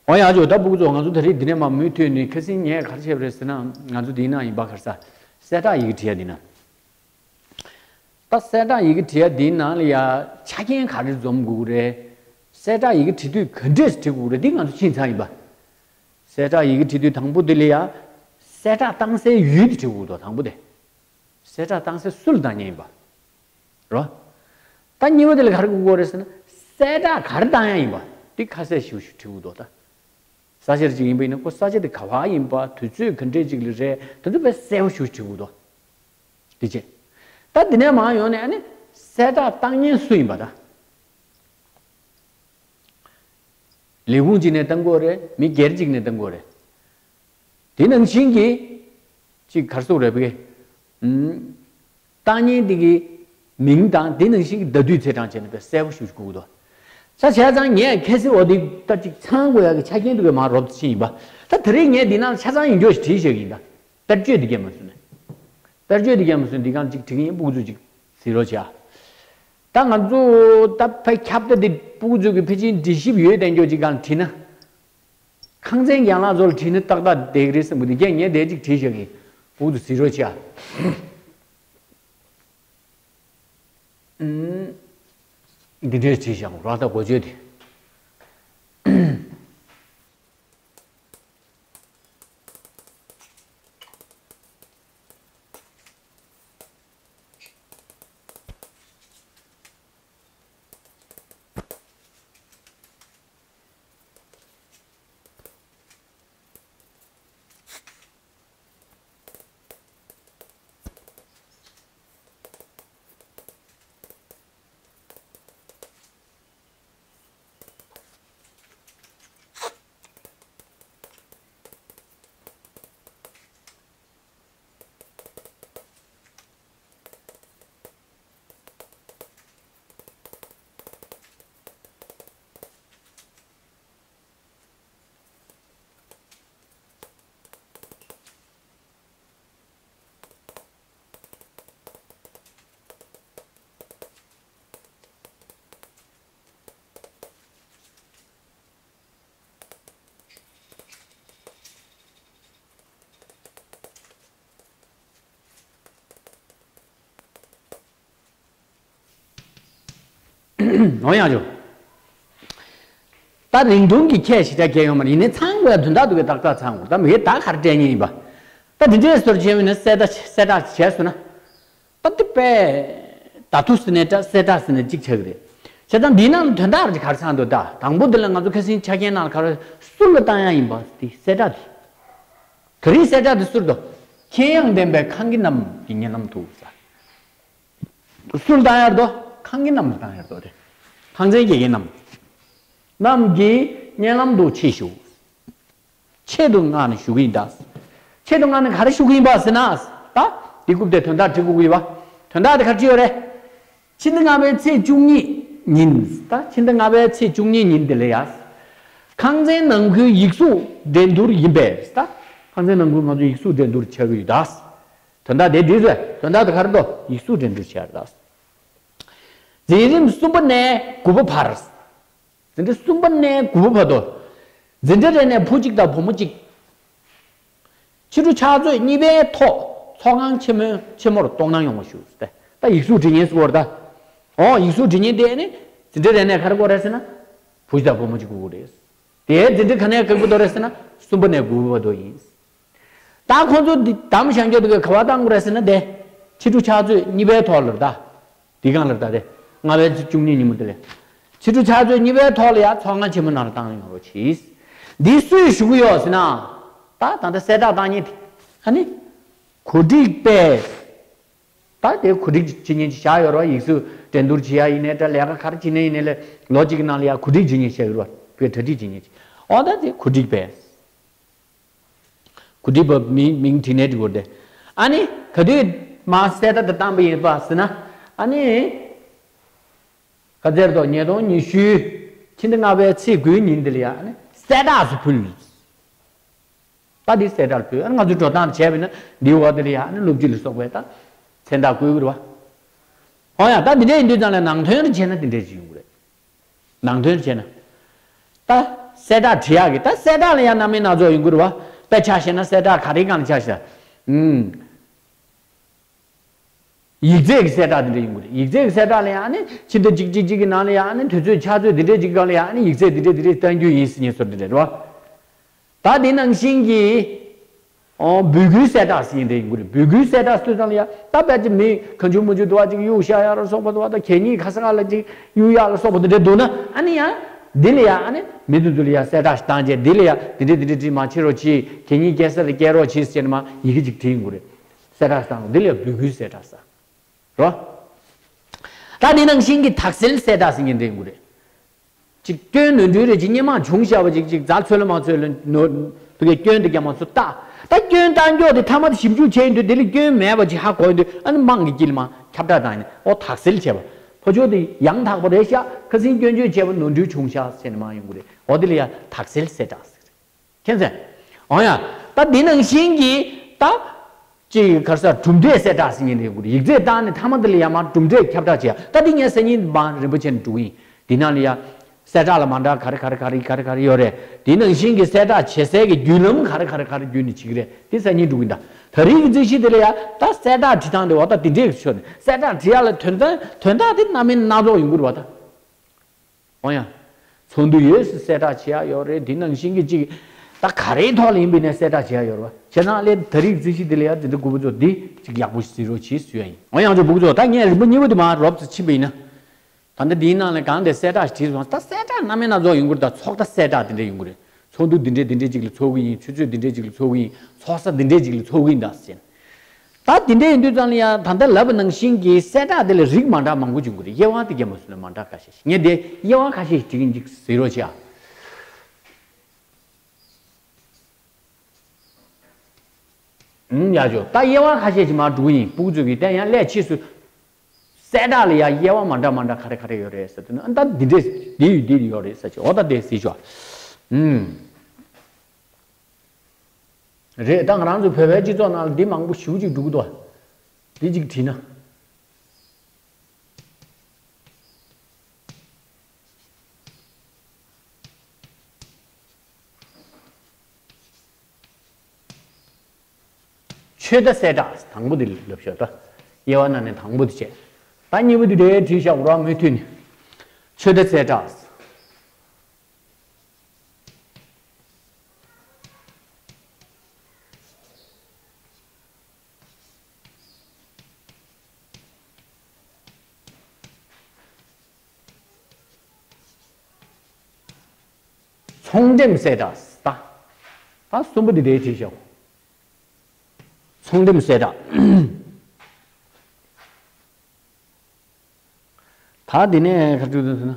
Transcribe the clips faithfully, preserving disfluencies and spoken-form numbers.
འོ་ཡ་ཇོ། ད་ཕྲུ་གུ་ཚོ། ང་ཚོ་ད་རེས་འདི་ནས་མར་མུ་མཐུད་ནས། ཁ་སང་ངས་ག་རེ་བྱས་པ་རེད་ཟེར་ན། ང་ཚོ་འདིའི་ནང་ཡིན་པ། ག་རེ་ཟ། གསལ་བསྒྲགས་ཡི་གེ་བྲིས་ཡ་འདི་ན། ད་གསལ་བསྒྲགས་ཡི་གེ་བྲིས་ཡ་འདིའི་ནང་ལ་ཡ་ཆ་རྐྱེན་ག་རེ་འཛོམས་དགོས་ཀྱི་རེད། གསལ་བསྒྲགས་ཡི་གེ་བྲིས་དུས་ག་འདྲས་བྲིས་དགོས་ཀྱི་རེད། འདི་ང་ཚོ་ཕྱིན་ཚར་ཡིན་པ། གསལ་བསྒྲགས་ཡི་གེ་བྲིས་དུས་དང་པོ་འདི་ལ་ཡ་གསལ་བསྒྲགས་བཏང་སའི་ཡུལ་དེ་བྲིས་དགོས་འདུག་དང་པོ་དེ། གསལ་བསྒྲགས་བཏང་སའི་སུ་ལ་བཏང་མཁན་ཡིན་པ། རོ། ད་གཉིས་པ་དེ་ལ་ག་རེ་དགོས་ཀྱི་རེད་ཟེར་ན། གསལ་བསྒྲགས་ག་རེ་བཏང་ཡ་ཡིན་པ་དེ་ཁ་གསལ་ཞེ་པོ་ཞིག་བྲིས་དགོས་འདུག་ད་ས་ཆ་ཅིག་ཡིན་པ་ཡིན་ན། ཁོ་ས་ཆ་དེ་ག་པར་ཡིན་པ། དུས་ཚོད་ག་འདྲས་ཅིག་ལ་རེད། དེ་ཚོ་དཔེ་གསལ་པོ་ཞེ་པོ་ཞིག་བྲིས་དགོས་འདུག་དེ་བྱས། ད་འདི་ནས་མར་ཡོང་ནས་ཨ་ནི་གསལ་བསྒྲགས་བཏང་མཁན་སུ་ཡིན་པ། ད་ལས་ཁུངས་གཅིག་ནས་བཏང་དགོས་རེད། མི་སྒེར་གཅིག་ནས་བཏང་དགོས་རེད། དེ་ནང་བཞིན་གྱི་ཅིག་ག་རེ་ཟེར་དགོས་རེད། བི་གེ་ཨུམ། བཏང་མཁན་དེ་གི་མིང་དང་དེ་ནང་བཞིན་གྱི་ཟླ་དུས་ཚེས་གྲངས་བྱས་ནས་དཔེ་གསལ་པོ་ཞིག་དགོས་ཀྱི་འདུག་ས་བྱས་ཙང་ངས་ཁ་སང་འོ་དེ་ལྟར་ཅིག་ཚང་དགོས་ཡག་གི་ཆ་རྐྱེན་དེ་གི་མར་རོབ་ཙམ་ཕྱིན་ཡིན་པ། ད་དེ་རིང་ངས་འདི་ནང་ཆ་ཚང་ཡིན་རྒྱུ་ཞིག་བྲིས་བཞག་གི་ཡིན། ད་བསྟར་སྤྱོད་འདི་གས་མ་བཟོས་ནས། བསྟར་སྤྱོད་འདི་གས་མ་བཟོས་ནས་འདི་གང་ཅིག་བྲིས་ཀྱི་ཡིན། ཕྲུ་གུ་ཚོ་ཅིག་གཟིགས་རོགས་བྱེད་ཨ། ད་ང་ཚོ་ད་ཕ་ཁྱབ་ད་འདི་ཕྲུ་གུ་ཚོ་གི་ཕལ་ཆེར་འདྲི་ཞིབ་ཡོད་དེ་འགྱོ་ཅིག་གང་བྲིས་ན། ཁང་ཚན་རྒན་ལགས་ཚོ་ལ་བྲིས་ན་ཏག་ཏག་བསྡད་ཀྱི་རེད་བསམ་གི་འདུག་རྒན་ངས་དེ་ཅིག་བྲིས་བཞག་གི། ཕྲུ་གུ་ཚོ་གཟིགས་རོགས་བྱེད་ཨ། ཨུམ། འདི་འདྲས་བྲིས་བཞག་རོགས། ད་འགོ་བརྗོད་དེ། འོ་ཡང་ཆོག་ད་རིང་ཐུང་གི་ཁྱད་ཞེ་དྲག་གང་ཡོད་མ་རེད། ཡིན་ནའི་ཚང་མ་དོན་དག་འདུག་གི་ཏག་ཏག་ཚང་དགོས། ད་མི་ད་ག་རེ་སྤྲད་མཁན་ཡིན་པ། ད་འདི་འདྲའི་སོར་ཆེན་བོ་ནས་གསལ་བསྒྲགས་གསལ་བསྒྲགས་བྱས་སོང་ན། ད་འདི་དཔེ་ད་ཐུག་ཟེར་ནས་འདྲ། གསལ་བསྒྲགས་ཟེར་ནས་གཅིག་ཆགས་ཀྱི་རེད། བྱས་ཙང་འདིའི་ནང་དོན་དག་རེ་ག་རེ་ཚང་འདུག་ད་དང་པོ་འདི་ལ་ང་ཚོ་ཁ་སང་ཆ་རྐྱེན་ནང་ག་རེ་སུ་ལ་བཏང་ཡ་ཡིན་པ་དེ་གསལ་བསྒྲགས་དེ། དེ་རིང་གསལ་བསྒྲགས་དེ་སུར་དོ། མཁྱེན་ཡངས་ལྡན་པའི་ཁང་གི་རྣམས་ཀྱི་སྙན་ལམ་དུ་ཟེར། སུ་ལ་བཏང་ཡ་རེད་དོ། ཁང་གི་རྣམས་ལ་བཏང་ཡ་རེད་དོ་དེ། ཁང་ཚན་དགེ་རྒན་རྣམས། རྣམས་ཀྱི་སྙན་ལམ་དུ་ཆེད་ཞུ། ཆེད་དུ་མངགས་ནས་ཞུ་གི་ཡིན་ད། ཆེད་དུ་མངགས་ནས་ག་རེ་ཞུ་གི་ཡིན་པ་ཟེར་ན། ད་འདི་རྐུབ་སྟེགས་དོན་དག་བྲིས་དགོས་ཀྱི་ཡོད་པ། དོན་དག་དེ་ག་རེ་བྲིས་ཡོད་རེད། ཕྱི་ཟླ་ལྔ་པའི་ཚེས་བཅུ་གཉིས་ཉིན། ད་ཕྱི་ཟླ་ལྔ་པའི་ཚེས་བཅུ་གཉིས་ཉིན་དེ་ལ་ཡ། ཁང་ཚན་ནང་ཁུལ་ཡིག་གཟུགས་འགྲན་བསྡུར་ཡིན་པས། ད་ཁང་ཚན་ནང་ཁུལ་ང་ཚོ་ཡིག་གཟུགས་འགྲན་བསྡུར་བྱ་གི་ཡོད་ད། དོན་དག་དེ་འདྲ་ཟེར། དོན་དག་དེ་ག་རེ་འདུག་ཡིག་གཟུགས་འགྲན་བསྡུར་བྱས་རེད་ད། འཛིན་རིམ་གསུམ་པ་ནས་དགུ་པ་བར། འཛིན་གྲྭ་གསུམ་པ་ནས་དགུ་པ་བར་དུ། འཛིན་གྲྭ་རེ་ནས་བུ་གཅིག་དང་བུ་མོ་གཅིག་ཕྱི་དྲོ་ཕྱག་ཚོད་གཉིས་པའི་ཐོག་ཚོགས་ཁང་ཆེན་མོའི་ཆེན་མོར་གཏོང་གནང་ཡོང་བ་ཞུ། ད་ཡིག་གཟུགས་འབྲི་མཁན་ཟེར་བ་རེད་ད། འོ་ཡིག་གཟུགས་འབྲི་མཁན་དེ་ནི་འཛིན་གྲྭ་རེ་ནས་ག་རེ་དགོས་རེད་ཟེར་ན། བུ་གཅིག་དང་བུ་མོ་གཅིག་དགོས་ཀྱི་རེད། དེའི་འཛིན་གྲྭ་ག་ནས་ག་གི་བར་དུ་རེད་ཟེར་ན། གསུམ་པ་ནས་དགུ་པ་བར་དུ་ཡིན། ད་ཁོང་ཚོ་འདི་དམ་བཞག་རྒྱུ་དེ་ག་ག་པར་བཏང་དགོས་རེད་ཟེར་ན། དེ་ཕྱི་དྲོ་ཕྱག་ཚོད་གཉིས་པའི་ཐོག་ལ་རེད་ད། འདི་གང་ལ་ད་དེ། ལྔ་པའི་ཚེས་བཅུ་གཉིས་ཉིན་མོ་དེ་ལས། ཕྱི་དྲོ་ཕྱག་ཚོད་གཉིས་པའི་ཐོག་ལ་ཡ་ཚོགས་ཁང་ཆེན་མོ་ནང་ལ་བཏང་ཡོང་རོགས་གྱིས། འདི་སུས་ཞུ་གི་ཡོད་ཟེར་ན། ད་ད་ལྟ་གསལ་བསྒྲགས་བཏང་མཁན་དེ། ཨ་ནི། གོ་སྒྲིག་པས། ད་དེ་གོ་སྒྲིག་བྱེད་མཁན་ཅིག་བཞག་ཡོད་རེད་བ། ཡིག་གཟུགས་འགྲན་བསྡུར་བྱེད་ཡ་ཡིན་ནའི་འདྲ། ལས་ཀ་ག་རེ་བྱེད་ནའི་ཡིན་ནའི་ལས། ལོ་གཅིག་གི་ནང་ལ་ཡ་གོ་སྒྲིག་བྱེད་མཁན་བཞག་ཡོད་རེད་བ། དཔེ་གྲ་སྒྲིག་བྱེད་མཁན་ཅིག་འོ་ད་དེ་གོ་སྒྲིག་པས། གོ་སྒྲིག་པ་མིང་མིང་བྲིས་ནས་འབྲི་དགོས་རེད་དེ། ཨ་ནི་ག་དུས་མར་གསལ་བསྒྲགས་དེ་བཏང་པ་ཡིན་པ་ཟེར་ན། ཨ་ནི་ག་ཚོད་དོ། ཉིས་སྟོང་ཉི་ཤུ་ཕྱི་ཟླ་ལྔ་པའི་ཚེས་དགུའི་ཉིན་དེ་ལ་ཡ། ཨ་ནི་གསལ་བསྒྲགས་སུ་ཕུལ། ད་འདི་གསལ་བསྒྲགས་ཕུལ། ཨ་ནི་ང་ཚོས་འགྲོ་སྟངས་བྱས་པ་ཡིན་ན་འདིའི་འོག་དེ་ལ་ཡ། ཨ་ནི་སློབ་སྤྱི་ལ་སོགས་པས་ད་མཚན་རྟགས་བཀོད་ཀྱི་རེད་བ། འོ་ཡ། ད་འདི་འདྲ་ཡིན་དུས་ཙང་ལ་ནང་དོན་རེ་བྱས་ན་འདི་འདྲ་ཞིག་ཡོང་གི་རེད། ནང་དོན་བྱས་ན། ད་ གསལ་བསྒྲགས་བྲིས་ཡག་གི་ད་གསལ་བསྒྲགས་ལ་ཡང་རྣམ་སྨིན་སྣ་ཚོགས་ཡོང་གི་རེད་བ། དཔེ་ཆ་བཤད་ན་གསལ་བསྒྲགས་ག་རེ་སྒང་ལ་ཆ་བཞག་ཨུམ། ཡིག་ཚད་ཀྱི་གསལ་བསྒྲགས་དེ་འདྲ་ཡོང་གི་རེད། ཡིག་ཚད་ཀྱི་གསལ་བསྒྲགས་ལ་ཡང་ནི་ཕྱི་ཟླ་གཅིག་གཅིག་གཅིག་གི་ནང་ལ་ཡང་ནི་དུས་ཚོད་ཆུ་ཚོད་དེ་འདྲའི་གཅིག་སྒང་ལ་ཡང་ནི་ཡིག་ཚད་དེ་འདྲའི་དེ་འདྲའི་གཏང་རྒྱུ་ཡིན་ཟེར་མཁན་བཟོ་འདི་འདྲ་རེད་བ། ད་དེ་ནང་བཞིན་གྱི། ཨོ་འབོད་སྐུལ་གསལ་བསྒྲགས་ཟེར་མཁན་དེ་ཡིན་གྱི་རེད། འབོད་སྐུལ་གསལ་བསྒྲགས་ཟེར་དུས་ཙམ་ལ་ཡང་ད་དཔེ་ཅིག་མི་གང་བྱུང་མང་བྱུང་འདུག་བ་ཅིག་གཡུག་བཞག་ཡག་ལ་སོགས་པ་འདུག་བ། ད་གད་སྙིགས་ག་ས་ག་ལ་ཅིག་གཡུག་ཡག་ལ་སོགས་པ་དེ་འདྲ་འདུག་ན་ཨ་ནི་ཡང་། འདི་ལ་ཡང་ཨ་ནི་མི་དེ་ཚོ་ལ་ཡང་གསལ་བསྒྲགས་ཤིག་བཏང་རྗེས་འདི་ལ་ཡང་འདི་འདྲ་འདི་འདྲ་བྲིས་མ་བྱེད་རོགས་གྱིས། གད་སྙིགས་སྐྱེལ་ས་ལ་སྐྱེལ་རོགས་གྱིས་ཟེར་ནས་མ་ཡི་གེ་ཅིག་བྲིས་ཡོང་གི་རེད། གསལ་བསྒྲགས་ཤིག་བཏང་རོགས། འདི་ལ་ཡང་འབོད་སྐུལ་གསལ་བསྒྲགས་ཟེར་རོ། ད་འདི་ནང་བཞིན་གྱི་དག་སེལ་གསལ་བསྒྲགས་ཟེར་མཁན་འདྲ་ཡོང་གི་རེད། ཅིག་སྐྱོན་ནོར་འཁྲུལ་རེ་ཅིག་སྔོན་མ་བྱུང་བཞག་པ་ཅིག་ཅིག་རྫ་ཚོད་ལ་མ་ཚོད་ལ་ནོར་དུ་གའི་སྐྱོན་དེ་རྒྱ་མ་ཚོ་བཏགས། ད་སྐྱོན་བཏང་མགྱོགས་དེ་ཐ་མ་དེ་ཞིབ་འཇུག་བྱས་ཡོང་དུས་དེ་ལ་སྐྱོན་མེད་པ་ཅིག་ཧ་གོ་ཡོང་དུས་ཨ་ནི་དམངས་ཀྱི་དཀྱིལ་མ་ཁྱབ་བསྒྲགས་བཏང་ཡིན་ཨོ་དག་སེལ་བྱས་པ། ཕ་ཕྱོགས་དེ་ཡང་དག་པ་རེད་ཤག་ཁ་སང་སྐྱོན་བརྗོད་བྱས་པ་ནོར་འཁྲུལ་བྱུང་ཤག་ཟེར་ནས་མ་ཡོང་གི་རེད། འོ་དེ་ལ་ཡང་དག་སེལ་གསལ་བསྒྲགས་ཟེར། མཁྱེན་ཚེ། འོ་ཡ། ད་འདི་ནང་བཞིན་གྱི་ད། ཅིག་ག་རེ་ཟེར་གྲུབ་འབྲས་གསལ་བསྒྲགས་ཟེར་མཁན་དེ་ཡོང་གི་རེད། ཡིག་ཚད་བཏང་ནས་ཐ་མ་དེ་ལ་ཡང་མ་གྲུབ་འབྲས་ཁྱབ་བསྒྲགས་བྱེད་ཡ། ད་འདི་ངས་སང་ཉིན་མ་རིམ་པ་བྱས་ནས་འགྲོ་གི་ཡིན། འདི་ནང་ལ་ཡ། གསལ་བསྒྲགས་ལ་མ་འདྲ་ག་རེ་ག་རེ་ག་རེ་ག་རེ་ག་རེ་ཡོད་རེད། དེ་ནང་བཞིན་གྱི་གསལ་བསྒྲགས་བྱེད་སའི་གི་བརྒྱུད་ལམ་ག་རེ་ག་རེ་ག་རེ་བརྒྱུད་ནས་བྱེད་ཀྱི་རེད། དེ་སང་ཉིན་འགྲོ་གི་ཡིན། ད་ད་རེས་ཀྱི་རྩིས་གཞི་དེ་ལ་ཡ་ད་གསལ་བསྒྲགས་བྲིས་སྟངས་དེ་འོ་ད་དེ་འདྲས་ཀྱི་ཆོག་ནས་གསལ་བསྒྲགས་བྲིས་ཡ་ལ་དོན་དག་དོན་དག་དེ་རྣམ་སྨིན་སྣ་ཚོགས་ཡོང་གི་རེད་བ་ད། འོ་ཡ། ཚོགས་འདུ་ཡོད་ཟེར་གསལ་བསྒྲགས་བྱེད་ཡ་ཡོད་རེད། དེ་ནང་བཞིན་གྱི་ཅིག་ད་ག་རེའི་ཐོག་ལ་ཡིན་པའི་ནས་གསལ་བསྒྲགས་བྱེད་ཡ་ཡོད་རེད་བ། བྱས་ན་ལས་ད་རེས་རྩིས་གཞི་དེ་ལ་ཡ་དེ་འདྲ་དགུ་པོ་ཚོ་འདི་ཅིག་ཡག་པོ་ཞིག་གཟིགས་རོགས་གྱིས་ཞུ་ཡ་ཡིན། འོ་ཡང་ཅིག་བུ་ཚོ་ད་ངས་རིམ་པ་གཉིས་པ་དེ་མར་རོབ་ཙམ་ཕྱིན་པ་ཡིན་ན། ད་ལྟ་འདིའི་ནང་ལ་གང་དེ་གསལ་བསྒྲགས་ཞིག་བྲིས་སོང་། ད་གསལ་བསྒྲགས་རྣམ་སྨིན་སྣ་ཚོགས་ཡོང་གི་རེད། ད་ཚོགས་ད་གསལ་བསྒྲགས་དེ་འདྲ་ཡོང་གི་རེད། ཚོགས་འདུ་འདི་འདྲས་འདི་འདྲས་ཅིག་ལ་ཚོགས་ཀྱི་ཡིན། ཆུ་ཚོད་འདི་འདྲས་ཅིག་ལ་ཚོགས་ཀྱི་ཡིན། ཚོགས་ས་འདི་འདྲས་ཅིག་ལ་ཚོགས་ཀྱི་ཡིན་ད་ཟེར། ད་དེ་འདྲ་ཡིན་དུས་ཙང་ལ་ཡང་ད་ལྟ་ལབ་པ་ནང་བཞིན་གྱི་གསལ་བསྒྲགས་དེ་ལ་རིགས་མ་འདྲ་མང་པོ་བྱུང་གི་རེད། དབྱེ་བ་དེ་རྒྱ་མ་སུ་ལ་མ་འདྲ་ཁ་ཤས་ཤིག་ངས་དེ་དབྱེ་བ་ཁ་ཤས་ཤིག་བྲིས་ཀྱིན་ཅིག་གཟིགས་རོགས་བྱེད་ཨ། ཨུམ་ཡ་ཇོ་ད་དབྱེ་བ་ཁ་ཤས་ཤིག་མར་འགྲོ་གི་ཡིན། སྤུ་གུ་ཚོས་ཀྱི་དེ་ཡང་སླད་ཕྱིས་སུ་གསལ་བསྒྲགས་ལ་ཡང་དབྱེ་བ་མ་འདྲ་མ་འདྲ་ག་རེ་ག་རེ་ཡོད་རེད་ཟེར་དུས་ན་ད་འདི་འདྲས་འདི་ཡོད་འདི་ཡོད་རེད་ཟེར་ཅིག་འོ་ད་དེ་གཟིགས་ཤོག་ཨུམ། རེད། ད་ང་རང་ཚོ་བོད་པའི་སྤྱི་ཚོགས་ནང་ལ་འདི་མང་པོ་ཞེ་པོ་ཅིག་འགྲོ་གི་འདུག་འདི་ཅིག་བྲིས་ན། ཆོས་བརྡ་གསལ་བསྒྲགས་དང་པོ་འདི་ལབ་ཤོག་ད་དབྱེ་བ་ནང་ནས་དང་པོ་འདི་བྱས། ད་གཉིས་པ་འདི་འདྲའི་བྲིས་བཞག་རོགས་མུ་མཐུད་ནས། ཆོས་བརྡ་གསལ་བསྒྲགས། ཚོང་འགྲེམས་གསལ་བསྒྲགས། ད་ད་གསུམ་པ་འདི་འདྲའི་བྲིས་བཞག་ཚོང་འགྲེམས་གསལ་བསྒྲགས། ད་འདི་ནས་ག་ཚོད་འདུག་ཟེར་ན།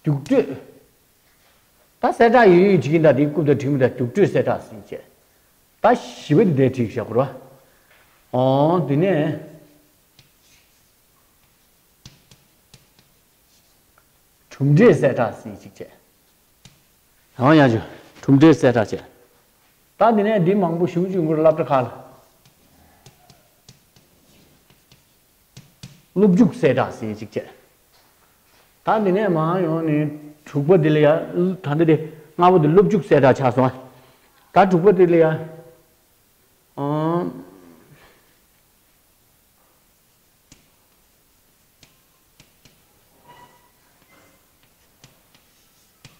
རྒྱུགས་སྤྲོད། ད་གསལ་བསྒྲགས་ཡོད་ཡོད་བྱེད་ཀྱིན་ད་དེའི་རྐུབ་དང་དྲི་མ་དང་རྒྱུགས་སྤྲོད་གསལ་བསྒྲགས་ཟིན་བྱས། ད་བཞི་པ་འདི་འདྲའི་བྲིས་བཞག་གོ་ར། ཨོ་དེ་ནས། གྲུབ་འབྲས་གསལ་བསྒྲགས་ཟིན་ཅིག་བྱས། ཨོ་ཡ་ཇུ། གྲུབ་འབྲས་གསལ་བསྒྲགས་བྱས། ད་འདི་ནས་འདི་མང་པོ་ཞུ་ཅིག་མུར་སློབ་གྲྭ་ཁག་ལ། སློབ་རྒྱུགས་གསལ་བསྒྲགས་ཟིན་ཅིག་བྱས། ད་འདི་ནས་མར་ཡོང་ནས་དྲུག་པ་འདི་ལ་ཡ། ད་འདི་དེ་ལྔ་པོ་འདི་སློབ་རྒྱུགས་གསལ་བསྒྲགས་ཆགས་སོང་། ད་དྲུག་པ་འདི་ལ་ཡ། ཨང་།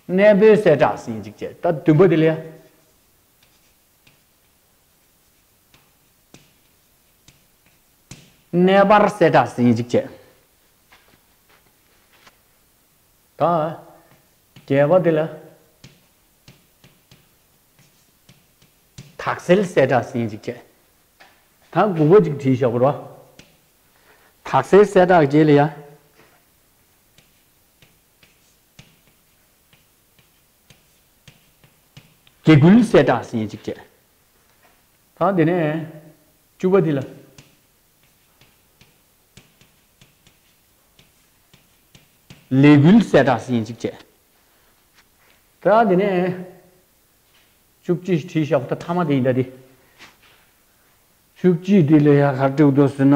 གནས་སྤོའི་གསལ་བསྒྲགས་ཟིན་ཅིག་བྱས། ད་བདུན་པ་འདི་ལ་ཡ། གནས་སྤར་གསལ་བསྒྲགས་ཟིན་ཅིག་བྱས། ད་བརྒྱད་པ་འདི་ལ་དག་སེལ་གསལ་བསྒྲགས་ཟིན་ཅིག་བྱས། ད་དགུ་པ་ཅིག་བྲིས་བཞག་པ་རོ། དག་སེལ་གསལ་བསྒྲགས་རྗེས་ལ་ཡ། དགེ་སྐུལ་གསལ་བསྒྲགས་ཟིན་ཅིག་བྱས། ད་འདི་ནས་བཅུ་པ་འདི་ལ། ལས་འགུལ་གསལ་བསྒྲགས་ཟིན་ཅིག་བྱས། ད་འདི་ནས་བཅུ་གཅིག་བྲིས་བཞག་པ་ད་ཐ་མ་དེ་ཡིན་ད་དེ། བཅུ་གཅིག་དེ་ལ་ཡ་ག་རེ་འདུག་ཟེར་ན།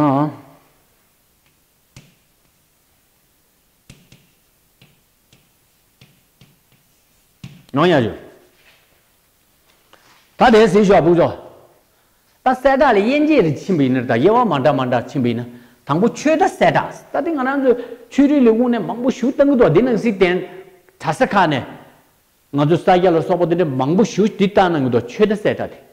ནོ་ཡ་ཞུ། ད་དེ་ཟེར་ཞོག་བུ་ཚོ། ད་གསལ་བསྒྲགས་ལ་དབྱེ་འབྱེད་རེ་ཕྱིན་པ་ཡིན་ན། ད་དབྱེ་བ་མ་འདྲ་མ་འདྲ་ཕྱིན་པ་ཡིན་ན། དང་པོ་ཆོས་བརྡ་གསལ་བསྒྲགས། ད་དེ་ང་རང་ཚོས་ཆོས་རིག་ལས་ཁུངས་ནས་མང་པོ་ཞིག་བཏང་གི་འདུག་འདི་ནང་སྲིད་དོན་གྲྭ་ས་ཁག་ནས། ང་ཚོ་ས་སྐྱ་ལ་སོགས་པ་དེ་འདྲ་མང་པོ་ཞིག་འདི་བཏང་གནང་གི་འདུག་ཆོས་བརྡ་གསལ་བསྒྲགས་དེ།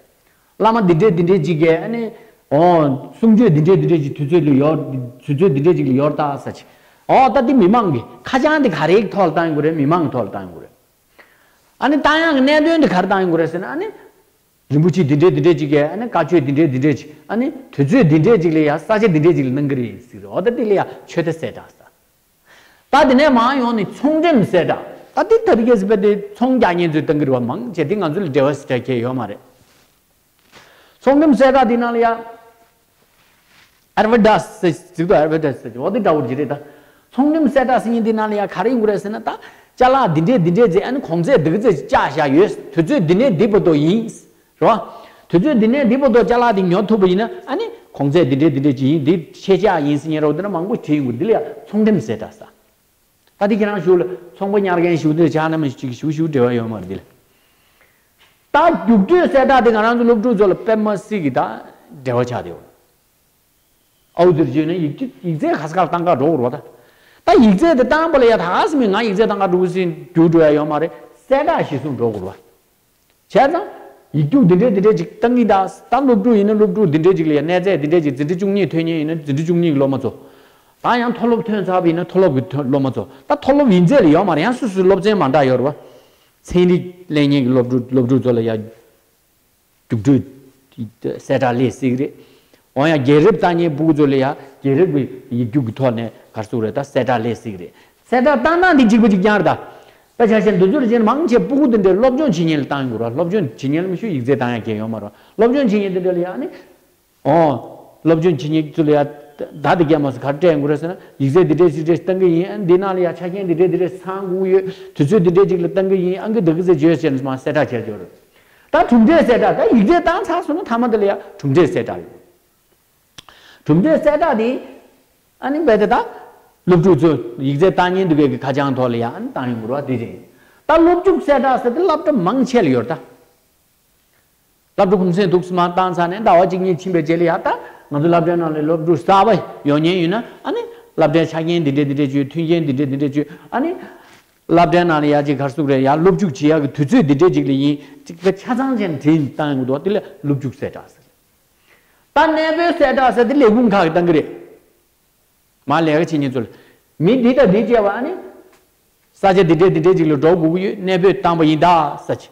བླ་མ་འདི་འདྲས་འདི་འདྲས་ཅིག་གིས་ཨ་ནི། ཨོ། གསུང་ཆོས་འདི་འདྲས་འདི་འདྲས་ཅིག་དུས་ཚོད་ལ་ཡོད། དུས་ཚོད་འདི་འདྲས་ཅིག་ལ་ཡོད་ད་ཟེར་ཅིག་ཨོ། ད་འདི་མི་མང་གི་ཁ་བྱང་འདི་ག་རེའི་ཐོག་ལ་བཏང་ཡོང་གི་རེད། མི་མང་གི་ཐོག་ལ་བཏང་ཡོང་གི་རེད། ཨ་ནི་བཏང་ཡག་གི་གནད་དོན་འདི་ག་རེ་བཏང་ཡོང་གི་རེད་ཟེར་ན། ཨ་ནི། རིན་པོ་ཆེ་འདི་འདྲས་འདི་འདྲས་ཅིག་གིས་ཨ་ནི་བཀའ་ཆོས་འདི་འདྲས་འདི་འདྲས་ཅིག་ཨ་ནི་དུས་ཚོད་འདི་འདྲས་ཅིག་ལ་ཡ་ས་ཆ་འདི་འདྲས་ཅིག་ལ་གནང་གི་རེད་ཟེར་གི་རེད། ཨོ། ད་འདི་ལ་ཡ་ཆོས་བརྡ་གསལ་བསྒྲགས་ཟེར། ད་དེ་ནས་མར་ཡོང་ནས་ཚོང་འགྲེམས་གསལ་བསྒྲགས། ད་འདི་ཐབས་ཀྱིས་སྤེལ་ཏེ་ཚོང་རྒྱག་མཁན་ཚོས་བཏང་གི་རེད་བ། མང་ཆེ་འདི་ང་ཚོ་ལ་འབྲེལ་བ་ཟེར་གྱི་ཡོད་མ་རེད། ཚོང་འགྲེམས་གསལ་བསྒྲགས་འདི་ནང་ལ་ཡ། ཨེ་ཌི་ཝར་ཊའི་སི་ཟེར་ཟིག་ཏུ་ཨེ་ཌི་ཝར་ཊའི་སི་ཟེར་འོ་འདི་འདྲ་བོ་ཅིག་རེད་ད། ཚོང་འགྲེམས་གསལ་བསྒྲགས་ཟེར་མཁན་འདི་ནང་ལ་ཡ་ག་རེ་ཡོང་གི་རེད་ཟེར་ན། ད་ཅ་ལག་འདི་འདྲས་འདི་འདྲས་ཅིག་ཨ་ནི་གོང་ཚད་འདི་ག་ཚད་ཅིག་བཅག་བཞག་ཡོད། དུས་ཚོད་འདི་ནས་འདི་བར་དུ་ཡིན། རེད་བ། དུས་ཚོད་འདི་ནས་འདི་བར་དུ་ཅ་ལག་འདི་ཉོ་ཐུབ་པ་ཡིན་ན། ཨ་ནི་གོང་ཚད་འདི་འདྲས་འདི་འདྲས་ཅིག་ཡིན། འདི་ཕྱེད་བཅག་ཡིན་ཟེར་མཁན་རེད་བ། འདི་ན་མང་པོ་བྲིས་ཡོང་གི། འདི་ལ་ཡ་ཚོང་འགྲེམས་གསལ་བསྒྲགས་ཟེར། ད་འདི་ཁྱེད་རང་ཞུ་ལ་ཚོང་པ་ཉར་མཁན་ཞུ་འདི་ཆགས་ན་མི་ཞིག་ཞུ་ཞུ་འབྲེལ་བ་ཡོད་མ་རེད་འདི་ལ། ད་རྒྱུགས་སྤྲོད་གསལ་བསྒྲགས་འདི་ང་རང་ཚོ་སློབ་ཕྲུག་ཚོ་ལ་དཔེ་མ་སྲིད་ཀྱི་ད་འབྲེལ་བ་ཆགས་བསྡད་ཡོད། ཨའུ་ཟེར་བྱས་ན་ཡིག་ཡིག་ཚད་ག་ས་ག་ལ་བཏང་ག་འགྲོ་དགོས་རེད་བ་ད། ད་ཡིག་ཚད་དེ་བཏང་པ་ལ་ཡ་ད་ག་ཟེར་མི་ང་ཡིག་ཚད་བཏང་ག་འགྲོ་གི་ཟེར་རྒྱུགས་འགྲོ་ཡ་ཡོད་མ་རེད། གསལ་བསྒྲགས་གཞི་བཟུང་འགྲོ་དགོས་རེད་བ། བྱས་ཙང་། ཡིག་རྒྱུགས་འདི་འདྲས་འདི་འདྲས་ཅིག་བཏང་གི་ད། ད་སློབ་ཕྲུག་ཡིན་ན་སློབ་ཕྲུག་འདི་འདྲས་ཅིག་ལ་ཡ་གནས་ཚད་འདི་འདྲས་ཅིག་འཛིན་གྲྭ་བཅུ་གཉིས་ཐོན་མཁན་ཡིན་ན་འཛིན་གྲྭ་བཅུ་གཉིས་ཀྱི་སློབ་མ་ཚོ། ད་ཡང་མཐོ་སློབ་ཐོན་ཚར་བ་ཡིན་ན་མཐོ་སློབ་ཀྱི་ཐོན་སློབ་མ་ཚོ། ད་མཐོ་སློབ་ཡིན་ཚད་ལ་ཡོད་མ་རེད། ཡང་སོ་སོའི་སློབ་ཚན་མ་འདྲ་ཡོད་རེད་བ། ཚན་རིག་ལེན་མཁན་གྱི་སློབ་ཕྲུག་སློབ་ཕྲུག་ཚོ་ལ་ཡ། རྒྱུགས་སྤྲོད་གསལ་བསྒྲགས་སླེབས་སྲིད་ཀྱི་རེད། འོ་ཡང་རྒྱལ་རབས་ལྟ་མཁན་སྤུ་གུ་ཚོ་ལ་ཡང་རྒྱལ་རབས་ཀྱི་ཡིག་རྒྱུགས་ཀྱི་ཐོག་ནས་ག་རེ་ཟེར་དགོས་རེད། ད་གསལ་བསྒྲགས་སླེབས་སྲིད་ཀྱི་རེད། གསལ་བསྒྲགས་བཏང་སྟངས་འདི་གཅིག་པ་གཅིག་རྐྱང་རེད་ད། དཔེ་ཆ་བཞག་ན་འདི་ཚོ་རེ་བྱས་ན་མང་ཆེ་སྤུ་གུ་འདི་འདྲའི་སློབ་སྦྱོང་བྱེད་མཁན་ལ་བཏང་ཡོང་གི་རེད། སློབ་སྦྱོང་བྱེད་མཁན་ལ་མི་ཞུ་ཡིག་ཚད་བཏང་ཡ་གང་ཡང་ཡོད་མ་རེད། སློབ་སྦྱོང་བྱེད་མཁན་འདི་འདྲ་ལ་ཡང་ནི། ཨོ། སློབ་སྦྱོང་བྱེད་མཁན་ཚོ་ལ་ཡ། ད་འདི་རྒྱ་མ་སུ་ག་རེ་སྤྲད་ཡོང་གི་རེད་ཟེར་ན། ཡིག་ཚད་འདི་འདྲས་ཞིག་འདྲས་བཏང་གི་ཡིན། འདི་ནང་ལ་ཡ་ཆ་རྐྱེན་འདི་འདྲས་འདི་འདྲས་ཚང་དགོས་ཡོད། དུས་ཚོད་འདི་འདྲས་ཅིག་ལ་བཏང་གི་ཡིན། ཨང་ཀི་འདི་གི་ཚད་བརྗོད་བྱས་ནས་མ་གསལ་བསྒྲགས་བྱས་ཡོད་རེད། ད་གྲུབ་འབྲས་གསལ་བསྒྲགས། ད་ཡིག་ཚད་བཏང་ཚར་སོང་ན་མཐའ་མ་དེ་ལ་ཡ་གྲུབ་འབྲས་གསལ་བསྒྲགས་ཡོད། གྲུབ་འབྲས་གསལ་བསྒྲགས་དེ། ཨ་ནི་རྦད་དེ་ད། སློབ་ཕྲུག་ཚོ་ཡིག་ཚད་བཏང་ཉན་འདུག་གས་ཀྱི་ཁ་བྱང་ཐོག་ལ་ཡ་ཨ་ནི་བཏང་ཡོང་གི་རེད་བ། དེ་རེད། ད་སློབ་ཕྲུག་གསལ་བསྒྲགས་ཟེར་དེ་སློབ་གྲྭ་མང་ཆེ་ལ་ཡོད་རེད་ད། སློབ་གྲྭ་གུང་སེང་འདུག་སེ་མར་བཏང་ཚར་ནས་ཟླ་བ་གཅིག་གཉིས་ཕྱིན་པའི་རྗེས་ལ་ཡ། ད་ང་ཚོ་སློབ་གྲྭའི་ནང་ལ་སློབ་ཕྲུག་གསར་པ་ཡོང་མཁན་ཡོད་ན། ཨ་ནི་སློབ་གྲྭའི་ཆ་རྐྱེན་འདི་འདྲས་འདི་འདྲས་བྱོས། མཐུན་རྐྱེན་འདི་འདྲས་འདི་འདྲས་བྱོས། ཨ་ནི་སློབ་གྲྭའི་ནང་ལ་ཡ་ཅིག་ག་རེ་ཟེར་དགོས་རེད། ཡ་སློབ་འཇུག་བྱེད་ཡག་གི་དུས་ཚོད་འདི་འདྲས་ཅིག་ལ་ཡིན། ཅིག་ཆ་ཚང་ཅན་བྲིས་བཏང་ཡོང་གི་འདུག་དེ་ལ་སློབ་འཇུག་གསལ་བསྒྲགས་ཟེར། ད་གནས་སྤོས་གསལ་བསྒྲགས་ཟེར་དེ་ལས་ཁུངས་ཁག་གིས་བཏང་གི་རེད། མར་ལས་ཀ་བྱེད་མཁན་ཚོ་ལ། མི་འདི་དང་འདི་བཅས་པ་ཨ་ནི། ས་ཆ་འདི་འདྲས་འདི་འདྲས་ཅིག་ལ་འགྲོ་དགོས་ཀྱི་ཡོད། གནས་སྤོས་བཏང་པ་ཡིན་ད་ཟེར་གྱི།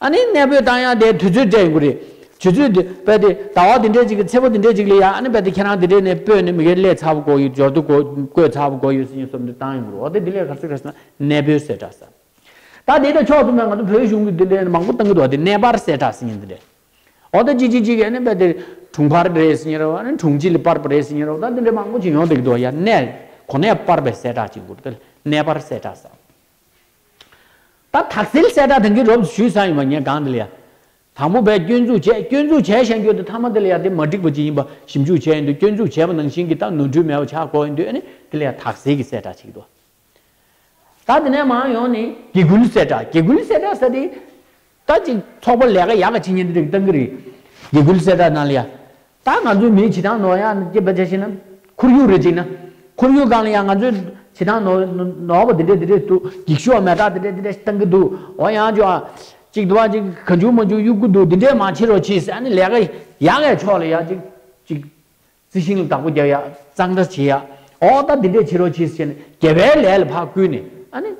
ཨ་ནི་གནས་སྤོས་བཏང་ཡག་དེ་དུས་ཚོད་སྤྲད་ཡོང་གི་རེད། དུས་ཚོད་འདི་རྦད་དེ་ཟླ་བ་འདི་འདྲས་ཅིག་གི་ཚེས་པ་འདི་འདྲས་ཅིག་ལ་ཡ། ཨ་ནི་རྦད་དེ་ཁྱེད་རང་འདི་འདྲས་ནས་སྤོས་ནས་མི་སྒེར་སླེབས་ཚར་བ་དགོས་ཡོད། འབྱོར་ཐོ་དགོས་བཀོད་ཚར་བ་དགོས་ཡོད་ཟེར་མཁན་བཟོ་འདྲ་བཏང་ཡོང་གི་རེད། འོ་དེ་འདི་ལ་ག་རེ་ཟེར་ག་ཟེར་ན་གནས་སྤོས་གསལ་བསྒྲགས་ཟེར། ད་དེ་དང་ཕྱོགས་མཚུངས་པའི་ང་ཚོ་བོད་གཞུང་གི་འདི་འདྲའི་མང་པོ་བཏང་གི་འདུག་དེ་གནས་སྤར་གསལ་བསྒྲགས་ཟེར་མཁན་འདི་འདྲ། འོ་ད་ཅི་ཅི་ཅི་གས་ནི་རྦད་དེ་དྲུང་འཕར་རེད་ཟེར་མཁན་རེད་བ། ཨ་ནི་དྲུང་ཆེ་ལ་སྤར་བ་རེད་ཟེར་མཁན་རེད་བ། ད་འདི་འདྲའི་མང་པོ་ཅིག་ཡོང་བསྡད་ཀྱི་འདུག་ཡ་གནས་གོ་གནས་སྤར་བའི་གསལ་བསྒྲགས་ཅིག་འགོ་དེ་ལ་གནས་སྤར་གསལ་བསྒྲགས་ཟེར། ད་དག་སེལ་གསལ་བསྒྲགས་དེ་གའི་རོབ་ཞུས་ས་ཡིན་པ་ངས་གང་འདི་ལ་ཡ། དང་པོ་བས་སྐྱོན་འཛུགས་བྱས། སྐྱོན་འཛུགས་བྱས་བཞག་རྒྱུ་དེ་མཐའ་མ་དེ་ལ་ཡ་དེ་མ་འགྲིག་པ་ཅིག་ཡིན་པ་ཞིབ་འཇུག་བྱས་ཡོང་དུས། སྐྱོན་འཛུགས་བྱས་པ་ནང་བཞིན་གྱི་ད་ནོར་འཁྲུལ་མེད་པ་ཆགས་དགོས་ཡོང་དུས། ཨ་ནི་དེ་ལ་ཡ་དག་སེལ་གྱི་གསལ་བསྒྲགས་ཅིག་འདུག་ད་དེ་ནས་མར་ཡོང་ནས་དགེ་སྐུལ་གསལ་བསྒྲགས། དགེ་སྐུལ་གསལ་བསྒྲགས་ཟེར་དེ། ད་ཅིག་ཚོགས་པ་ལས་ཀ་ཡག་ག་བྱེད་མཁན་དེ་འདྲ་གཏང་གི་རེད། དགེ་སྐུལ་གསལ་བསྒྲགས་ནང་ལ་ཡ། ད་ང་ཚོའི་མིའི་བྱེད་སྟངས་ནོར་ཡག་སྐྱེས་པ་ཆ་བཞག་ན། ཁོར་ཡུག་རེ་བྱས་ན། ཁོར་ཡུག་སྒང་ལ་ཡ་ང་ཚོའི་བྱེད་སྟངས་ནོར་ནོར་བ་དེ་འདྲ་དེ་འདྲ་འདུག་འགྱིག་ཤོག་མེ་སྟག་དེ་འདྲ་དེ་འདྲ་གཏང་གི་འདུག་འོ་ཡང་ཅོ་ཨ། ཅིག་འདུག་ཨ། ཅིག་གང་བྱུང་མང་བྱུང་གཡུག་གི་འདུག་འདི་འདྲས་མ་བྱེད་རོགས་གྱིས་ཟེར། ཨ་ནི་ལས་ཀ་ཡག་གའི་ཕྱོགས་ལ་ཡ་ཅིག་ཅིག་རྩི་ཤིང་ལ་བདག་པོ་རྒྱག་ཡ། གཙང་སྦྲ་བྱེད་ཡ། འོ་ད་འདི་འདྲས་བྱེད་རོགས་གྱིས་ཟེར་ནས་དགེ་བའི་ལས་ལ་ཕར་བསྐུལ་ནས་ཨ་ནི་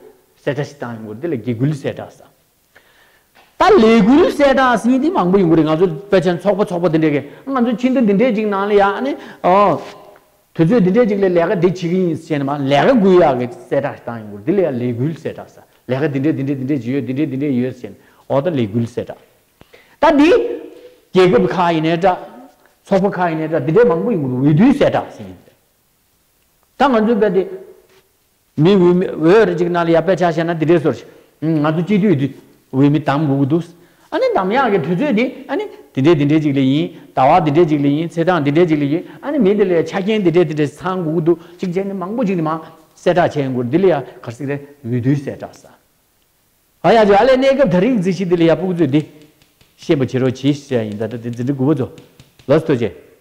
གསལ་བསྒྲགས་ཤིག་བཏང་ཡོང་གི་རེད། འདི་ལ་དགེ་སྐུལ་གསལ་བསྒྲགས་ཟེར། ད་ལས་འགུལ་གསལ་བསྒྲགས་ཟེར་མཁན་འདི་མང་པོ་ཡོང་གི་རེད། ང་ཚོ་དཔེ་ཆ་ཚོགས་པ་ཚོགས་པ་འདི་འདྲས་ཀྱིས་ང་ཚོ་ཕྱི་ཟླ་འདི་འདྲས་ཅིག་ནང་ལ་ཡ་ཨ་ནི་ཨོ། དུས་ཚོད་འདི་འདྲས་ཅིག་ལ་ལས་ཀ་འདི་བྱེད་ཀྱི་ཡིན་ཟེར་ནས་མར་ལས་ཀ་འགུལ་ཡག་གི་གསལ་བསྒྲགས་ཤིག་བཏང་ཡོང་གི་རེད། འདི་ལ་ཡ་ལས་འགུལ་གསལ་བསྒྲགས་ཟེར། ལས་ཀ་འདི་འདྲས་འདི་འདྲས་འདི་འདྲས་ཅིག་ཡོད། འདི་འདྲས་འདི་འདྲས་ཡོད་ཟེར་ནས་ཨོ་ད་ལས་འགུལ་གསལ་བསྒྲགས། ད་འདི། རྒྱལ་ཁབ་ཁག་ཡིན་ནའི་འདྲ། ཚོགས་པ་ཁག་ཡིན་ནའི་འདྲ། འདི་འདྲའི་མང་པོ་ཡིན་དགོས་འོས་བསྡུའི་གསལ་བསྒྲགས་ཟེར་མཁན་རེད། ད་ང་ཚོའི་བོད་དེ། མི་འོས་མི་འོས་རེ་ཅིག་ནང་ལ་ཡ་དཔེ་ཆ་བཞག་ན་འདི་འདྲའི་བཟོ་འདྲ་ཞིག་ང་ཚོ་སྤྱི་འཐུས་འདི་འོས་མི་འདེམས་དགོས་ཀྱི་འདུག་ཨ་ནི་འདེམས་ཡག་གི་དུས་ཚོད་འདི་ཨ་ནི་འདི་འདྲའི་འདི་འདྲའི་ཅིག་ལ་ཡིན། ཟླ་བ་འདི་འདྲས་ཅིག་ལ་ཡིན། ཚེས་གྲངས་འདི་འདྲས་ཅིག་ལ་ཡིན། ཨ་ནི་མི་འདི་ལ་ཡ་ཆ་རྐྱེན་འདི་འདྲས་འདི་འདྲས་ཚང་དགོས་ཀྱི་འདུག་གཅིག་བྱས་ནས་མང་པོ་ཅིག་ནི་མ་གསལ་བསྒྲགས་བྱས་ཡོང་གི་རེད། འདི་ལ་ཡ་ག་རེ་ཟེར་གི་རེད། འོས་བསྡུའི་གསལ་བསྒྲགས་ཟེར། ཨ་ཡ་ཇོ་ཨ་ལས་གནས་སྐབས་ད་རིང་གི་རྩིས་གཞི་འདི་ལ་ཡ་ཕྲུ་གུ་ཚོས་འདི་ཤེས་པ་བྱེད་རོགས་གྱིས་ཟེར་ཡ་ཡིན། ད་ལྟ་འདི་འཛིན་གྲྭ་དགུ་པ་ཚོ་ལགས་སོ་ཐུགས་རྗེ་ཆེ།